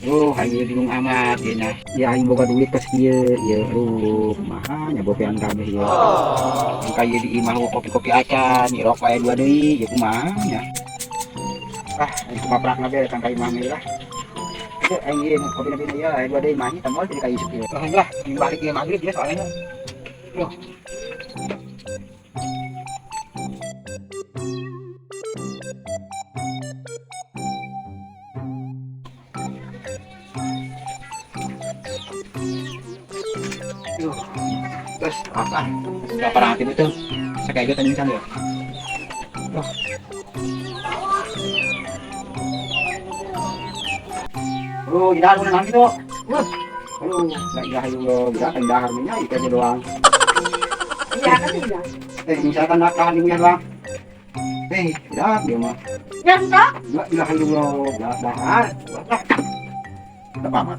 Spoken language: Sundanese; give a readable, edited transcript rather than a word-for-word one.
Oh, aing bingung amat ieu nya. Ya aing boga duit pas kieu, ieu aduh kumaha nya bopean kabeh ieu. Engka ieu di imah kopi-kopi acan, ieu rokok aya dua deui, ieu kumaha nya. Ah, aing kumaprakna be datang ka imah mah lah. Ieu aing ieu kopi nabi ieu aya dua deui mah nya moal jadi ka isuk ieu. Oh, lah, aing balik ieu maghrib ya soalnya. Loh. Duh, terus apa? Gak pernah hati itu. Saya kayak gitu tadi ya. Loh. Oh, tidak ada nang gitu. Wah. Aduh, la ilaha illallah, tidak kan dahar minyak ikannya doang. Iya kan tidak. Misalkan nak tahan minyak doang. Tidak dia mah. Ya enggak. La ilaha illallah, tidak dahar. Wah. Tidak apa.